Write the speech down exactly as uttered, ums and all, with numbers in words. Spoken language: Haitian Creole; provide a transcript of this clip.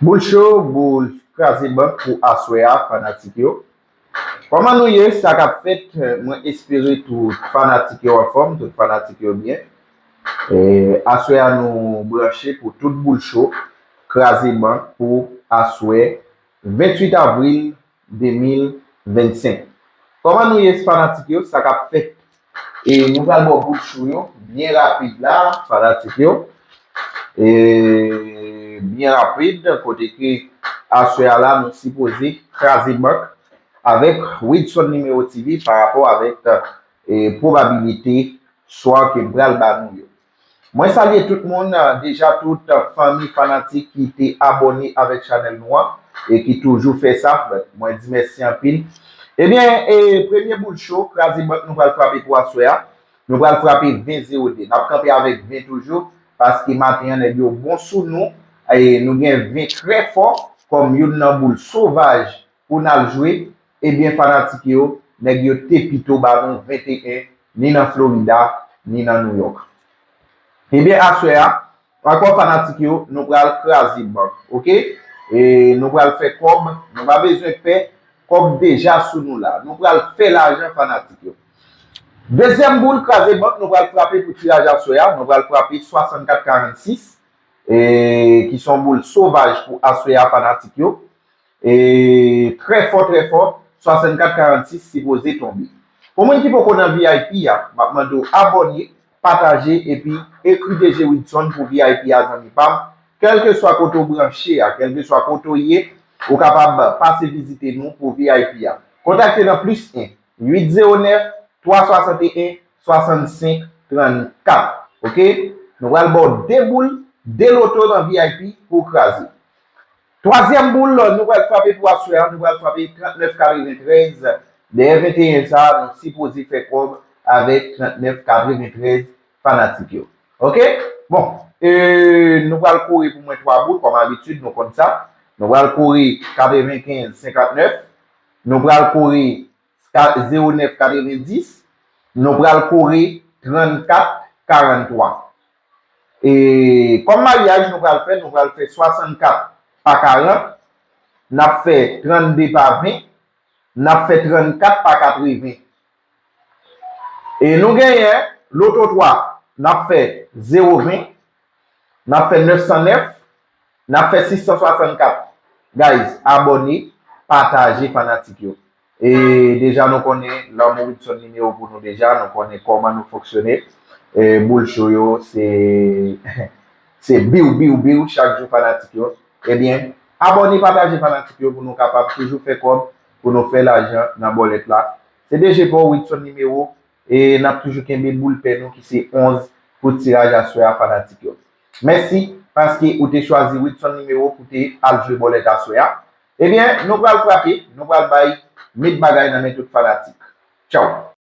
Boul cho, boul kraze bank pou aswè a, fanatik yo. Kòman nou ye, sa k ap fèt? Mwen espere tout fanatik yo anfòm, tout fanatik yo byen. E, aswè a nou branche pou tout boul cho, kraze bank pou aswè venntuit avril de mil vennsenk. Kòman nou ye, fanatik yo? Sa k ap fèt? E nou pral ba w boul cho yo byen rapid la, fanatik yo. E byen rapid, kote ke aswè a la, nou sipoze kraze bank avèk Widson Nimewo T V pa rapò avèk, e, pwobabilite swa ke m pral ba nou yo. Mwen salye tout moun, eh, deja tout, eh, fanmi fanatik ki te abòne avèk chanèl nou an e ki toujou fè sa. Mwen di mèsi anpil. Ebyen, e, premye boul cho, kraze bank nou pral frape pou aswè a. Nou pral frape ven zewo de. N ap kanpe avèk ven toujou, paske maten an, nèg yo bon sou nou. E, nou gen ven trè fò kòm youn nan boul sovaj pou n al jwe, ebyen, fanatik yo, nèg yo te pito ba nou venteyen, ni nan Florida, ni nan New York. Ebyen, aswè a, ankò fanatik yo, nou pral kraze bank, oke? E nou pral fè kòb, nou pa bezwen pè, kòb deja sou nou la. Nou pral fè lajan, fanatik yo. Dezyèm boul kraze bank, nou pral frape pou tiraj aswè a, nou pral frape swasannkat karannsis, e, ki se yon boul sovaj pou aswè a, fanatik yo. E, trè fò, trè fò, swasannkat karannsis sipoze tonbe. Pou moun ki poko nan V I P a, m ap mande w abòne, pataje, epi ekri D J Widson pou V I P a, zanmi pa m. Kèlkeswa kote w branche a, kèlkeswa kote w ye, ou kapab pase vizite nou pou V I P a. Kontakte nan plis en, uit zewo nèf, twa swasanteyen, swasannsenk, trannkat. Oke? Nou pral ba w de boul, de loto nan V I P pou w kraze. Twazyèm boul, nou pral frape pou aswè a, nou pral frape trannèf katreventrèz. Dèyè venteyen sa, nou sipoze fè kòb avèk trannèf katreventrèz fanatik yo. Oke? Bon, e, nou pral kore pou mwen twa boul, kòm abitid, nou konn sa. Nou pral kore katrevenkenz senkantnèf. Nou pral kore ka-, zewo nèf katrevendis, nou pral kore trannkat karanntwa. E kòm maryaj nou pral fè, nou pral fè swasannkat pa karant, n ap fè trannde pa ven, n ap fè trannkat pa katreven. E nou genyen loto twa, n ap fè zewo ven, n ap fè nèf san nèf, n ap fè sis san swasannkat. Guys, abòne, pataje fanatik yo. E deja nou konnen lanmou Widson Nimewo pou nou deja, nou konnen kòman nou fonksyone. E boul cho yo, se, se biw, biw, biw, chak jou fanatik yo. Ebyen, abòne, pataje fanatik yo pou nou kapab toujou fè kòb, pou nou fè lajan nan bòlèt la. Se D J pa w Widson Nimewo, e n ap toujou kenbe boul pè nou ki se onz pou tiraj aswè a fanatik yo. Mèsi paske ou te chwazi Widson Nimewo pou te al jwe bòlèt aswè a. Ebyen, nou pral frape, nou pral bay met bagay nan men tout fanatik. Tchaw!